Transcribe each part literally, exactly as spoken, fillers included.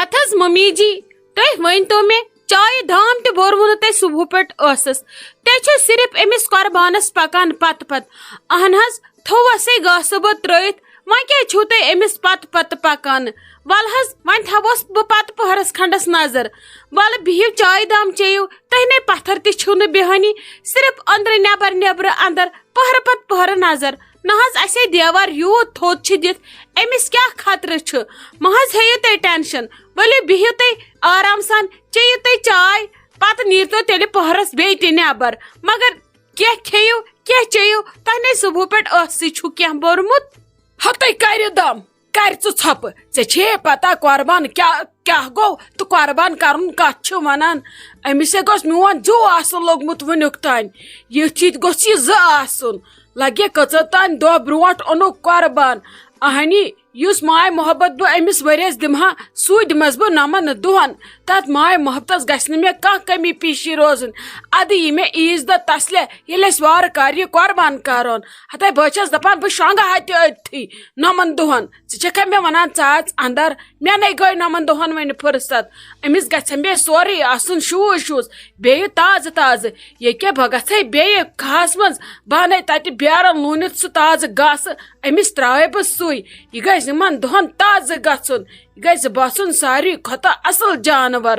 ہتھ حظ ممی جی، تُہۍ ؤنۍ تو مےٚ، چایہِ دام تہِ بوٚروٕ نہٕ تۄہہِ صبحہٕ پٮ۪ٹھ ٲسَس؟ تُہۍ چھِو صرف أمِس قۄربانَس پَکان پَتہٕ پَتہٕ۔ اَہَن حظ، تھوٚوسَے گاسہٕ بوٚد ترٛٲیِتھ، وۄنۍ کیٛازِ چھِو تُہۍ أمِس پَتہٕ پَتہٕ پَکان؟ وَلہٕ حظ، وۄنۍ تھاووس بہٕ پَتہٕ پٔہرَس کھنٛڈَس نظر۔ وَلہٕ بِہِو، چایہِ دام چیٚیِو، تُہۍ نے پَتھر تہِ چھِو نہٕ بیٚہٲنی، صرف أنٛدرٕ نٮ۪بر، نٮ۪برٕ اَنٛدر، پٔہرٕ پَتہٕ پٔہرٕ نظر۔ نہ حظ، اَسے دیوار یوٗت تھوٚد چھِ دِتھ، أمِس کیٛاہ خطرٕ چھُ؟ مہ حظ ہیٚیِو تُہۍ ٹینشن، ؤلِو بِہِو تُہۍ آرام سان، چیٚیِو تُہۍ چاے، پَتہٕ نیٖرتو تیٚلہِ پٔہرَس بیٚیہِ تہِ نٮ۪بر۔ مگر کینٛہہ کھیٚیِو، کینٛہہ چیٚیِو، تۄہہِ نے صُبحہٕ پٮ۪ٹھ ٲسٕے چھُو کینٛہہ بوٚرمُت۔ ہتٕے کرِ دم، کرِ ژٕ ژھۄپہٕ۔ ژےٚ چھے پتہ قۄربان کیٛاہ، کیٛاہ گوٚو تہٕ قۄربان کرُن کتھ چھِ ونان؟ أمِس ہے گوٚژھ میون زیُو آسُن لوٚگمُت وٕنیُک تام۔ یُتھ یہِ تہِ گوٚژھ یہِ زٕ آسُن۔ لگے کٔژو تام دۄہ برونٛٹھ اوٚنُکھ قۄربان۔ اہنی، یُس ماے محبت بہٕ أمِس ؤریَس دِمہٕ ہا، سُے دِمَس بہٕ نَمَن دۄہَن۔ تَتھ ماے محبتَس گژھِ نہٕ مےٚ کانٛہہ کمی پیٖشی روزٕنۍ۔ اَدٕ یی مےٚ عیٖذ دۄہ تسلہِ، ییٚلہِ أسۍ وارٕ کارٕ یہِ قۄربان کَرون۔ ہَتَے بہٕ چھَس دَپان، بہٕ شۄنٛگہٕ ہا تہِ أتھی نَمَن دۄہَن۔ ژٕ چھَکھا مےٚ وَنان، ژٕ اَژ اَندَر؟ مےٚ نَے گٔے نَمَن دۄہَن وۄنۍ فُرصت۔ أمِس گژھِ ہا بیٚیہِ سورُے آسُن شوٗژ شوٗژ، بیٚیہِ تازٕ تازٕ۔ ییٚکیٛاہ بہٕ گژھٕ ہا بیٚیہِ کھَہَس منٛز، بہٕ اَنَے تَتہِ بیرَن لوٗنِتھ سُہ تازٕ گاسہٕ، أمِس ترٛاوَے بہٕ سُے۔ یہِ گژھِ یِمن دۄہن تازٕ گژھُن، یہِ گژھِ باسُن ساروی کھۄتہٕ اصل جانور۔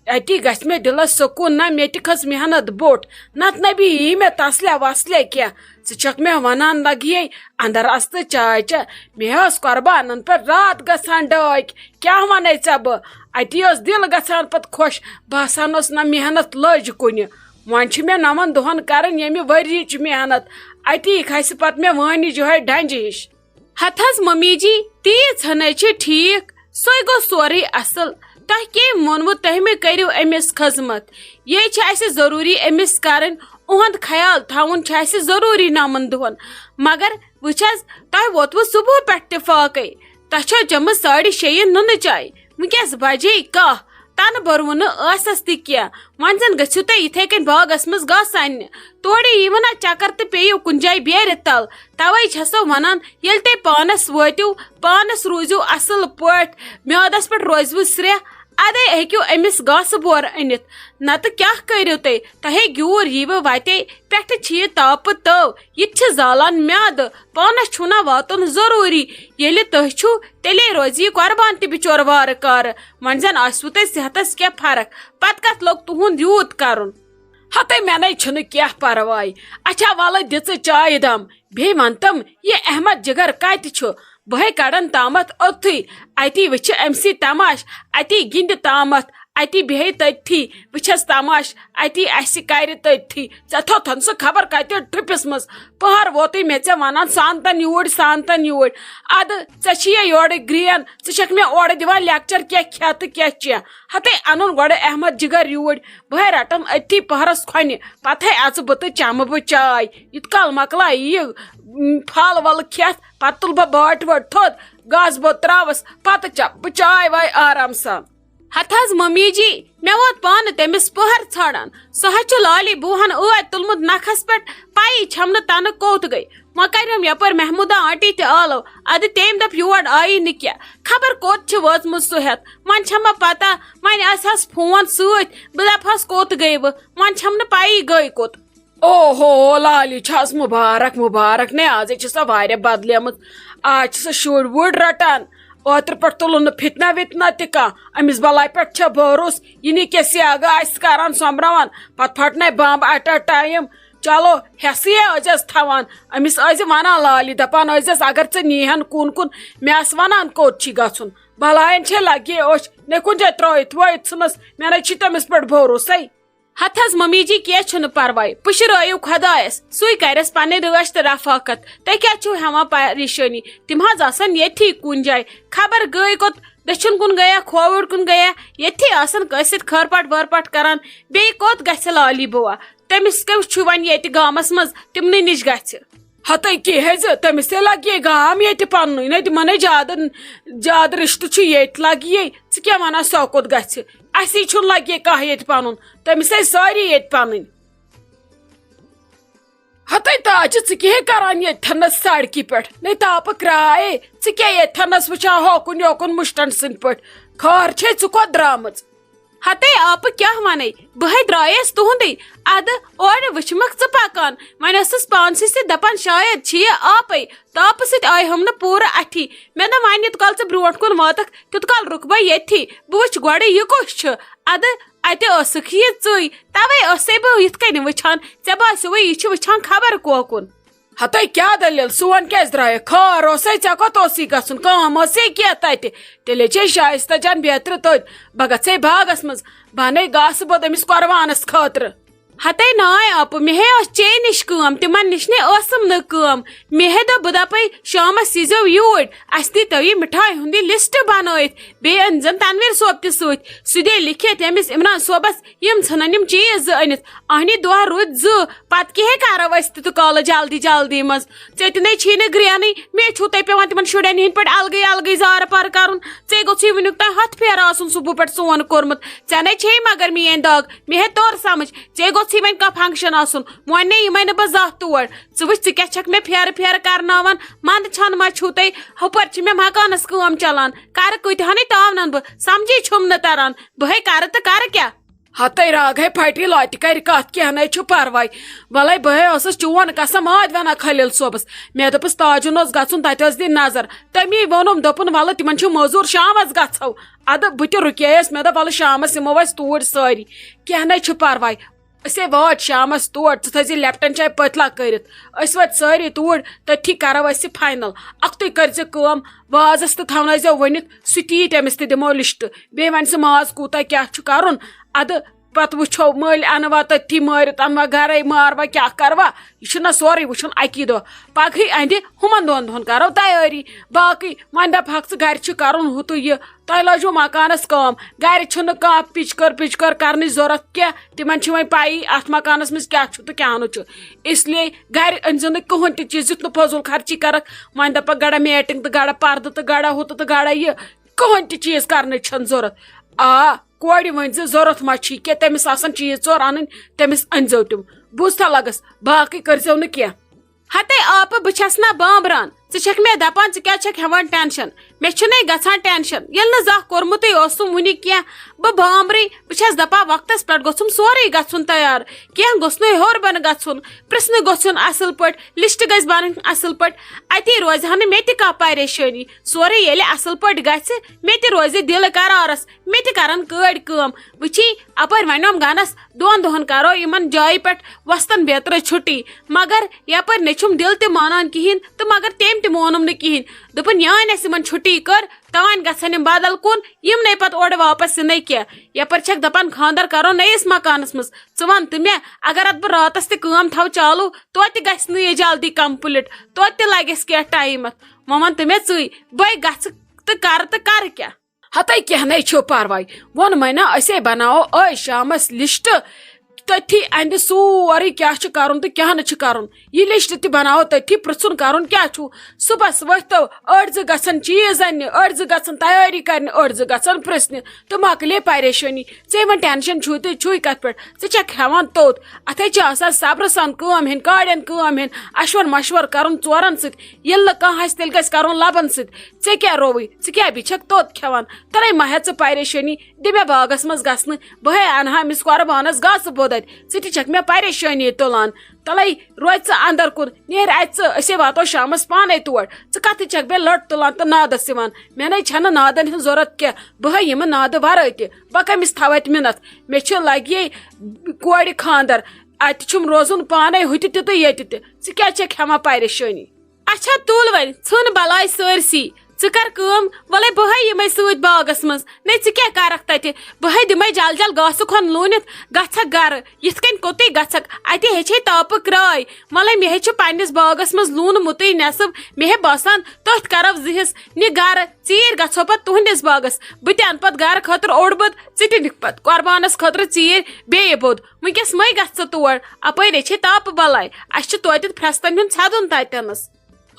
اتی گژھِ مےٚ دِلس سکوٗن، نہ مےٚ تہِ کھٔژ محنت بوٚٹھ، نتہٕ نہ بیٚیہِ یی مےٚ تسلیا وسلیا کینٛہہ۔ ژٕ چھکھ مےٚ ونان لگیے اندر اژ تہٕ چاے چےٚ۔ مےٚ ٲس قۄربانن پٮ۪ٹھ راتھ گژھان ڈاکۍ، کیٛاہ ونَے ژےٚ بہٕ؟ اتی اوس دِل گژھان پتہٕ خۄش، باسان اوس نہ محنت لٔج کُنہِ۔ وۄنۍ چھِ مےٚ نَمَن دۄہَن کَرٕنۍ ییٚمہِ ؤریِچ محنت۔ اَتی کھسہِ پَتہٕ مےٚ وٲنِج یِہوٚے ڈَنجہِ ہِش۔ ہَتہٕ حظ ممی جی، تیٖژ ہَنَے چھِ ٹھیٖک، سُے گوٚو سورُے اَصٕل۔ تۄہہِ کٔمۍ ووٚنوُ تُہۍ مہٕ کٔرِو أمِس خدمت؟ یے چھِ اَسہِ ضروٗری أمِس کَرٕنۍ، اُہُنٛد خیال تھاوُن چھُ اَسہِ ضروٗری نَمَن دۄہَن۔ مگر وٕچھ حظ، تۄہہِ ووتوُ صُبحہٕ پٮ۪ٹھ تہِ فاقَے۔ تۄہہِ چھو چٔمٕژ ساڑِ شیٚیہِ نُنہٕ چاے۔ وٕنکیٚس بجے کاہ، تنہٕ بوٚروٕ نہٕ ٲسس تہِ کینٛہہ۔ وۄنۍ زن گٔژھِو تُہۍ یِتھے کٔنۍ باغس منٛز گاسہٕ اننہِ۔ تورے یِیِو نا چکر تہٕ پیٚیِو کُنہِ جایہِ بیرِ تل۔ توے چھسو ونان، ییٚلہِ تُہۍ پانس وٲتِو، پانس روٗزِو اصل پٲٹھۍ، میادس پٮ۪ٹھ روزِوٕ سرٛیہ، ادے ہیٚکِو أمِس گاسہٕ بورٕ أنِتھ۔ نتہٕ کیٛاہ کٔرِو تُہۍ؟ تۄہے گیوٗر ییٖوٕ وتے، پٮ۪ٹھٕ چھِ یہِ تاپہٕ تٲو، یہِ تہِ چھِ زالان میادٕ۔ پانس چھُو نا واتُن ضروٗری۔ ییٚلہِ تُہۍ چھِو، تیٚلے روزِ یہِ قۄربان تہِ بِچور وارٕ کارٕ۔ وۄنۍ زن آسِوٕ تۄہہِ صحتس کینٛہہ فرق، پتہٕ کتھ لوٚگ تُہُنٛد یوٗت کرُن؟ ہتے مےٚ نے چھُنہٕ کینٛہہ پرواے۔ اچھا ولہٕ دِ ژٕ چایہِ دم، بیٚیہِ ون تم، یہِ احمد جگر کتہِ چھُ؟ بہٕ ہے کڑن تامتھ اوٚتھُے، اتی وٕچھِ أمۍ سٕے تماش، اتی گِنٛدِ تامتھ، اتی بیٚہہِ تٔتھی، وٕچھس تماش، اتی اسہِ کرِ تٔتھی۔ ژےٚ تھوٚتھن سُہ خبر کتہِ ٹھُپِس منٛز۔ پہر ووتُے مےٚ ژےٚ ونان، سانتن یوٗرۍ، سانتن یوٗرۍ۔ ادٕ ژےٚ چھِ یہِ یورٕ گرین، ژٕ چھکھ مےٚ اورٕ دِوان لیکچر کیٛاہ کھٮ۪تھ تہٕ کیٛاہ چٮ۪تھ۔ ہتے انُن گۄڈٕ احمد جگر یوٗرۍ، بہٕ ہے رٹن أتھی پہرس کھۄنہِ، پتہٕ ہے اژٕ بہٕ تہٕ چمہٕ بہٕ چاے۔ یوٗت کال مۄکلایہِ یہِ، م، پھل ول کھٮ۪تھ، پتہٕ تُلہٕ بہٕ باٹہِ وٲٹۍ تھوٚد، گاسہٕ بوٚد تراوس، پتہٕ چمہٕ بہٕ چاے واے آرام سان۔ ہتہٕ حظ ممی جی، مےٚ ووت پانہٕ تٔمِس پٔہر ژھانڈان۔ سُہ حظ چھُ لالی بوہن ٲدۍ تُلمُت نکھس پٮ۪ٹھ، پَیی چھَم نہٕ تَنہٕ کوٚت گٔے۔ وۄنۍ کریوم یپٲرۍ محمودا آنٹی تہِ آلو، اَدٕ تٔمۍ دوٚپ یور آیی نہٕ کینٛہہ، خبر کوٚت چھِ وٲژمٕژ سُہ ہٮ۪تھ۔ وۄنۍ چھَم نہٕ پتہ، وۄنۍ آسہِ ہس فون سۭتۍ، بہٕ دپہس کوٚت گٔیوٕ، وۄنۍ چھَم نہٕ پَیی گٔے کوٚت۔ اوہو، لالی چھَس مُبارک، مُبارک نے، آزے چھِ سۄ واریاہ بدلیمٕژ۔ آز چھِ سۄ شُرۍ وُرۍ رٹان۔ اوترٕ پٮ۪ٹھ تُلُن نہٕ فتنہ وِتنہ تہِ کانٛہہ۔ أمِس بلاے پٮ۪ٹھ چھےٚ بھروسہٕ۔ یہِ نہٕ کینٛہہ سیاگہٕ آسہِ کران سۄمبراوان، پتہٕ پھٹنَے بمب at a time۔ چلو، ہٮ۪سٕے ٲسۍزٮ۪س تھاوان۔ أمِس ٲسۍزِ ونان لالی، دپان ٲسۍزٮ۪س، اگر ژےٚ نیٖہن کُن کُن، مےٚ آسہٕ ونان کوٚت چھُے گژھُن۔ بلاین چھے لگے أچھ، نے کُنہِ جایہِ ترٲوِتھ وٲوِتھ ژھٕنس، مےٚ نے چھُے تٔمِس پٮ۪ٹھ بھروسے۔ ہتہٕ حظ ممی جی، کینٛہہ چھُنہٕ پرواے، پُشرٲیِو خۄدایس، سُے کرٮ۪س پنٕنۍ رٲچھ تہٕ رفاقت۔ تُہۍ کیٛازِ چھِو ہٮ۪وان پریشٲنی؟ تِم حظ آسن ییٚتھی کُنہِ جایہِ، خبر گٔے کوٚت، دٔچھُن کُن گٔیا، کھووُر کُن گٔیا، ییٚتھی آسن کٲنٛسہِ سۭتۍ خٲر پاٹھ وٲر پاٹھ کران۔ بیٚیہِ کوٚت گژھِ لالی بُوا؟ تٔمِس کیٛاہ چھُ وۄنۍ ییٚتہِ گامس منٛز؟ تِمنٕے نِش گژھِ۔ ہتے کیٛاہ حظ، تٔمِس تہِ لگہِ گام ییٚتہِ پننُے، نہ تِمن ہے زیادٕ، زیادٕ رشتہٕ چھُ ییٚتہِ لگہِ۔ ژٕ کیٛاہ ونان، سۄ کوٚت گژھِ؟ اسی چھُنہٕ لگہِ کانٛہہ ییٚتہِ پنُن، تٔمِس ہے سٲری ییٚتہِ پنٕنۍ۔ ہتے تاجہِ، ژٕ کیٛاہ ہے کران ییٚتہِ تھنس سڑکہِ پٮ۪ٹھ؟ نے تاپہٕ کرایے، ژٕ کیٛاہ ییٚتہِ تھنس وٕچھان ہوکُن یوکُن مُشٹن سٕنٛدۍ پٲٹھۍ؟ خٲر چھے، ژٕ کوٚت درٛامٕژ؟ ہتے آپہٕ، کیٛاہ وَنے، بہٕ ہے درٛایس تُہُنٛدٕے۔ اَدٕ اورٕ وٕچھمکھ ژٕ پکان، وۄنۍ ٲسٕس پانسٕے سۭتۍ دپان، شاید چھِ یہِ آپے۔ تاپہٕ سۭتۍ آیہِ ہم نہٕ پوٗرٕ اَتھی۔ مےٚ دوٚپ، وۄنۍ یوٗت کال ژٕ برونٛٹھ کُن واتکھ، تیوٗت کال رُکہٕ بہٕ ییٚتھی، بہٕ وٕچھٕ گۄڈٕ یہِ کُس چھُ۔ اَدٕ اَتہِ ٲسٕکھ یہِ ژٕے، توے ٲسے بہٕ یِتھ کٔنۍ وٕچھان، ژےٚ باسیووُے یہِ چھِ وٕچھان خبر کوکُن۔ ہتے کیٛاہ دٔلیٖل؟ سون کیٛازِ درٛایکھ؟ خٲر اوسے، ژےٚ کوٚت اوسُے گژھُن؟ کٲم ٲسے کینٛہہ تَتہِ؟ تیٚلے چھے شایستہ جان بیترِ تٔتۍ۔ بہٕ گژھے باغس منٛز، بہٕ اَنے گاسہٕ بوٚد أمِس قۄربانس خٲطرٕ۔ ہتے ناے آپہٕ، مےٚ ہے ٲس چے نِش کٲم، تِمن نِش نے ٲسٕم نہٕ کٲم۔ مےٚ ہے دوٚپ، بہٕ دپے شامس ییٖزیو یوٗرۍ، اسہِ دیٖتو یہِ مِٹھایہِ ہُنٛد یہِ لسٹ بنٲیِتھ، بیٚیہِ أنۍ زن تنویر صٲب تہِ سۭتۍ، سُہ دِ لیکھِتھ ییٚمِس عمران صٲبس یِم ژھٕنن یِم چیٖز زٕ أنِتھ۔ اہنی دۄہ روٗدۍ زٕ، پتہٕ کیٛاہ ہے کرو أسۍ تہِ تہٕ کالہٕ جلدی جلدی منٛز؟ ژےٚ تہِ نے چھی نہٕ گرٛینٕے، مے چھُو تۄہہِ پٮ۪وان تِمن شُرٮ۪ن ہِنٛدۍ پٲٹھۍ الگٕے الگٕے زارٕ پارٕ کرُن۔ ژےٚ گوٚژھُے وٕنیُک تام ہتھ پھیرٕ آسُن صُبحہٕ پٮ۪ٹھ سون کوٚرمُت، ژےٚ نے چھے مگر میٲنۍ دگ۔ مے ہے توٚر سمجھ، ژےٚ گوٚژھُے وۄنۍ کانٛہہ فنکشن آسُن، وۄنۍ نے یِمے نہٕ بہٕ زانٛہہ تور۔ ژٕ وٕچھ، ژٕ کیٛاہ چھکھ مےٚ پھیرٕ پھیرٕ کرناوان، منٛدٕ چھنہٕ ما چھُو تۄہہِ؟ ہُپٲرۍ چھِ مےٚ مکانس کٲم چلان، کرٕ کۭتہنے تاونن بہٕ، سمجھی چھُم نہٕ تران، بہٕ ہے کرٕ تہٕ کرٕ کیٛاہ؟ ہتے راگ ہے پھٹری لۄتہِ کرِ کتھ، کینٛہہ نے چھُ پرواے۔ ولے بہٕ ہے ٲسٕس چون قسم ٲدۍ ونان خلیل صٲبس، مےٚ دوٚپُس تاجُن اوس گژھُن، تتہِ ٲس دِنۍ نظر، تٔمی ووٚنُم، دوٚپُن ولہٕ تِمن چھُ موٚزوٗر، شامس گژھو۔ ادٕ بہٕ تہِ رُکییس، مےٚ دوٚپ ولہٕ شامس یِمو أسۍ توٗرۍ سٲری، کینٛہہ نے چھُ پرواے۔ أسے وٲتۍ شامس تور، ژٕ تھٲیزِ لیپٹن چاے پٔتلہ کٔرِتھ۔ أسۍ وٲتۍ سٲری توٗرۍ، تٔتھی کرو أسۍ فاینل۔ اکھتُے کٔرزِ کٲم، وازس تہِ تھاونٲیزیو ؤنِتھ، سُہ تہِ یی، تٔمِس تہِ دِمو لسٹ۔ بیٚیہِ ونہِ سُہ ماز کوٗتاہ کیٛاہ چھُ کرُن، ادٕ پتہٕ وٕچھو، مٔلۍ انوا تٔتھی مٲرِتھ انوا گرے، ماروا کیٛاہ کروا، یہِ چھُنہ سورُے وٕچھُن اکی دۄہ۔ پگہٕے اندِ ہُمن دۄن دۄہن کرو تیٲری۔ باقٕے وۄنۍ دپہکھ ژٕ گرِ چھُ کرُن ہُہ تہٕ یہِ، تۄہہِ لٲجوٕ مکانس کٲم، گرِ چھُنہٕ کانٛہہ پِچ کٔر پِچ کٔر کرنٕچ ضروٗرت کینٛہہ، تِمن چھِ وۄنۍ پَیی اتھ مکانس منٛز کیٛاہ چھُ تہٕ کیٛاہ نہٕ چھُ۔ اس لیے گرِ أنۍزیو نہٕ کٕہٕنۍ تہِ چیٖز، یُتھ نہٕ فضوٗل خرچی کرکھ۔ وۄنۍ دپکھ گڑا میٹنگ تہٕ گڑا پردٕ تہٕ گڑا ہُہ تہٕ تہٕ گڑا یہِ، کٕہٕنۍ تہِ چیٖز کرنٕچ چھنہٕ ضروٗرت۔ آ، کورِ ؤنۍ زِ ضروٗرت ما چھِ کینٛہہ، تٔمِس آسن چیٖز ژور انٕنۍ، تٔمِس أنۍزیو تِم۔ بوٗزتھا لگس، باقٕے کٔرزیو نہٕ کینٛہہ۔ ہتے آپہٕ، بہٕ چھَس نا بامبران، ژٕ چھَکھ مےٚ دَپان ژٕ کیٛازِ چھَکھ ہٮ۪وان ٹٮ۪نشَن؟ مےٚ چھُنَے گژھان ٹٮ۪نشَن، ییٚلہِ نہٕ زانٛہہ کوٚرمُتُے اوسُم وُنہِ کینٛہہ۔ بہٕ بامبرٕے، بہٕ چھَس دَپان وقتَس پٮ۪ٹھ گوٚژھُم سورُے گژھُن تیار، کینٛہہ گوٚژھ نہٕ ہیوٚر بۄن گژھُن، پرٛژھنہٕ گوٚژھُن اَصٕل پٲٹھۍ، لِسٹ گژھِ بَنٕنۍ اَصٕل پٲٹھۍ، اَتی روزِ ہا نہٕ مےٚ تہِ کانٛہہ پریشٲنی۔ سورُے ییٚلہِ اَصٕل پٲٹھۍ گژھِ، مےٚ تہِ روزِ دِل قرارَس، مےٚ تہِ کَرَن کٲڑۍ کٲم۔ وٕچھی، اَپٲرۍ وَنیوم گَنَس، دۄن دۄہَن کَرو یِمَن جایہِ پٮ۪ٹھ وۄستَن بیترِ چھُٹی، مگر یپٲرۍ نہ چھُم دِل تہِ مانان کِہیٖنۍ تہٕ مگر تٔمۍ تہِ مونُم نہٕ کِہیٖنۍ۔ دوٚپُن، یہِ اَنہِ اَسہِ یِمن چھُٹی کٔر، توانۍ گژھن یِم بدل کُن، یِم نے پتہٕ اورٕ واپس یِنَے کینٛہہ۔ یپٲرۍ چھکھ دپان خانٛدر کرو نٔیِس مکانس منٛز۔ ژٕ وَن تہٕ مےٚ، اگر اتھ بہٕ راتس تہِ کٲم تھاوٕ چالوٗ، توتہِ گژھِ نہٕ یہِ جلدی complete، توتہِ تہِ لگٮ۪س کینٛہہ time اتھ۔ وۄنۍ وَن تہٕ مےٚ ژٕے، بٔے گژھٕ تہٕ کرٕ تہٕ کرٕ کیٛاہ؟ ہتے کینٛہہ نے چھُ پرواے، ووٚن مےٚ نا، أسے بناوو أزۍ شامس list، تٔتھی اندِ سورُے کیٛاہ چھُ کرُن تہٕ کیٛاہ نہٕ چھُ کرُن۔ یہِ list تہِ بناوو تٔتھی، پرژھُن کرُن کیٛاہ چھُ۔ صبحس ؤتھتو، أڑۍ زٕ گژھن چیٖز اننہِ، أڑۍ زٕ گژھن تیٲری کرنہِ، أڑۍ زٕ گژھن پرژھنہِ، تہٕ مۄکلے پریشٲنی۔ ژےٚ وۄنۍ tension چھُے تہٕ چھُے کتھ پٮ۪ٹھ؟ ژٕ چھکھ ہٮ۪وان توٚت۔ اتھے چھِ آسان صبرٕ سان کٲم ہٮ۪نۍ، کاڑٮ۪ن کٲم ہٮ۪نۍ، اشور مشور کرُن ژورن سۭتۍ۔ ییٚلہِ نہٕ کانٛہہ آسہِ، تیٚلہِ گژھِ کرُن لبن سۭتۍ۔ ژےٚ کیٛاہ رووُے؟ ژٕ کیٛاہ بیٚیہِ چھکھ توٚت کھٮ۪وان؟ ترے مہ ہےٚ ژٕ پریشٲنی، دِ مےٚ باغس منٛز گژھنہٕ، بہٕ ہے انہٕ ہا أمِس قۄربانس گاسہٕ بوٚد اتہِ۔ ژٕ تہِ چھکھ مےٚ پریشٲنی تُلان۔ تلے روزِ ژٕ اندر کُن، نیرِ اتہِ ژٕ، أسے واتو شامس پانے تور۔ ژٕ کتھٕ چھکھ بیٚیہِ لٔٹ تُلان تہٕ نادس یِوان؟ مےٚ نے چھنہٕ نادن ہٕنٛز ضروٗرت کینٛہہ، بہٕ ہے یِمہٕ نادٕ ورٲے تہِ۔ بہٕ کٔمِس تھاوٕ اتہِ مِنتھ؟ مےٚ چھِ لگہِ کورِ خانٛدر، اتہِ چھُم روزُن پانے، ہُتہِ تہِ تہٕ ییٚتہِ تہِ۔ ژٕ کیٛازِ چھکھ ہٮ۪وان پریشٲنی؟ اچھا تُل وۄنۍ، ژھٕن بلاے سٲرسٕے۔ ژٕ کر کٲم، وۄلے بہٕ ہے یِمے سۭتۍ باغس منٛز۔ نے ژٕ کیٛاہ کرکھ تتہِ؟ بہٕ ہے دِمے جل جل گاسہٕ کھۄن لوٗنِتھ، گژھکھ گرٕ۔ یِتھ کٔنۍ کوٚتُے گژھکھ؟ اتی ہیٚچھے تاپہٕ کرٛاے۔ وۄلے مےٚ ہے چھُ پننِس باغس منٛز لوٗنمُتٕے نٮ۪صٕب۔ مےٚ ہے باسان تٔتھۍ کرو زٕ حصہٕ۔ نہِ گرٕ، ژیٖرۍ گژھو پتہٕ تُہنٛدِس باغس۔ بہٕ تہِ انہٕ پتہٕ گرٕ خٲطرٕ اوٚڑ بوٚد، ژٕ تہِ نِکھ پتہٕ قربانس خٲطرٕ ژیٖرۍ بیٚیہِ بوٚد۔ وٕنکیٚس مَے گژھ ژٕ تور، اپٲرۍ ہے چھے تاپہٕ بلاے۔ اسہِ چھُ توتہِ پھرٛستن ہُنٛد ژھٮ۪دُن تتٮ۪نس۔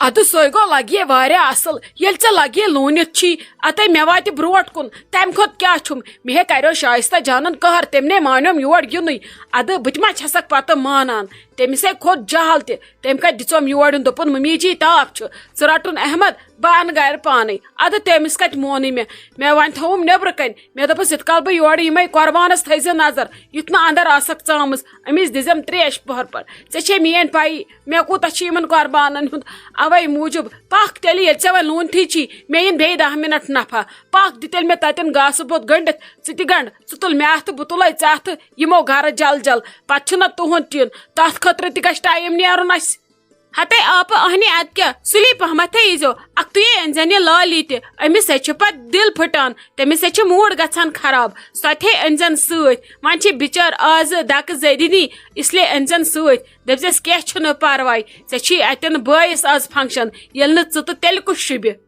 ادٕ سُے گوٚو، لگہِ ہے واریاہ اصل، ییٚلہِ ژےٚ لگہِ ہے لوٗنِتھ چھی، اتے مےٚ واتہِ برونٛٹھ کُن، تمہِ کھۄتہٕ کیٛاہ چھُم؟ مےٚ ہے کریو شایستہ جانن قہر، تٔمۍ نے مانیوم یور یُنٕے۔ ادٕ بہٕ تہِ ما چھسکھ پتہٕ مانان؟ تٔمِس ہے کھوٚت جہل تہِ۔ تٔمۍ کتہِ دِژوم یور یُن، دوٚپُن، "ممی جی، تاپھ چھُ، ژٕ رٹُن احمد، بہٕ انہٕ گرِ پانے۔" ادٕ تٔمِس کتہِ مونُے مےٚ؟ مےٚ وۄنۍ تھووُم نیبرٕ کنہِ۔ مےٚ دوٚپُس، "یِتھ کال بہٕ یورٕ یِمے قربانس تھٲیزِ نظر، یُتھ نہٕ اندر آسکھ ژامٕژ، أمِس دِزٮ۪م تریش پۄہر پۄہر۔ ژےٚ چھے میٲنۍ پَیی، مےٚ کوٗتاہ چھُ یِمن قربانن ہُنٛد۔ اوے موٗجوٗب پکھ تیٚلہِ، ییٚلہِ ژےٚ وۄنۍ لوٗنتھٕے چھی، مےٚ یِن بیٚیہِ دَہ مِنٹ نفع۔ پکھ دِ تیٚلہِ مےٚ تَتٮ۪ن گاسہٕ بوٚد گٔنڈِتھ، ژٕ تہِ گنڈ، ژٕ تُل مےٚ اَتھٕ، بہٕ تُلے ژےٚ اَتھٕ، یِمو گرٕ جل جل۔ پتہٕ چھُنہ تُہُنٛد ٹیٖن، تَتھ خٲطرٕ تہِ گژھِ ٹایم نیرُن اَسہِ۔" ہتے آپہٕ اہنہِ، اَدٕ کیٛاہ، سُلی پہمتھے ییٖزیو، اَکھتُے أنزٮ۪ن یہِ لالی تہِ، أمِس ہے چھُ پتہٕ دِل پھٕٹان، تٔمِس ہے چھُ موٗڈ گژھان خراب، سۄ تہِ ہے أنزٮ۪ن سۭتۍ۔ وۄنۍ چھِ بِچٲر آزٕ دَکہٕ زٔدِنی، اس لیے أنزٮ۪ن سۭتۍ۔ دٔپزٮ۪س، "کینٛہہ چھُنہٕ پرواے، ژےٚ چھی اَتٮ۪ن بٲیِس آز فنکشن، ییٚلہِ نہٕ ژٕ تہٕ تیٚلہِ کُس شوٗبہِ؟"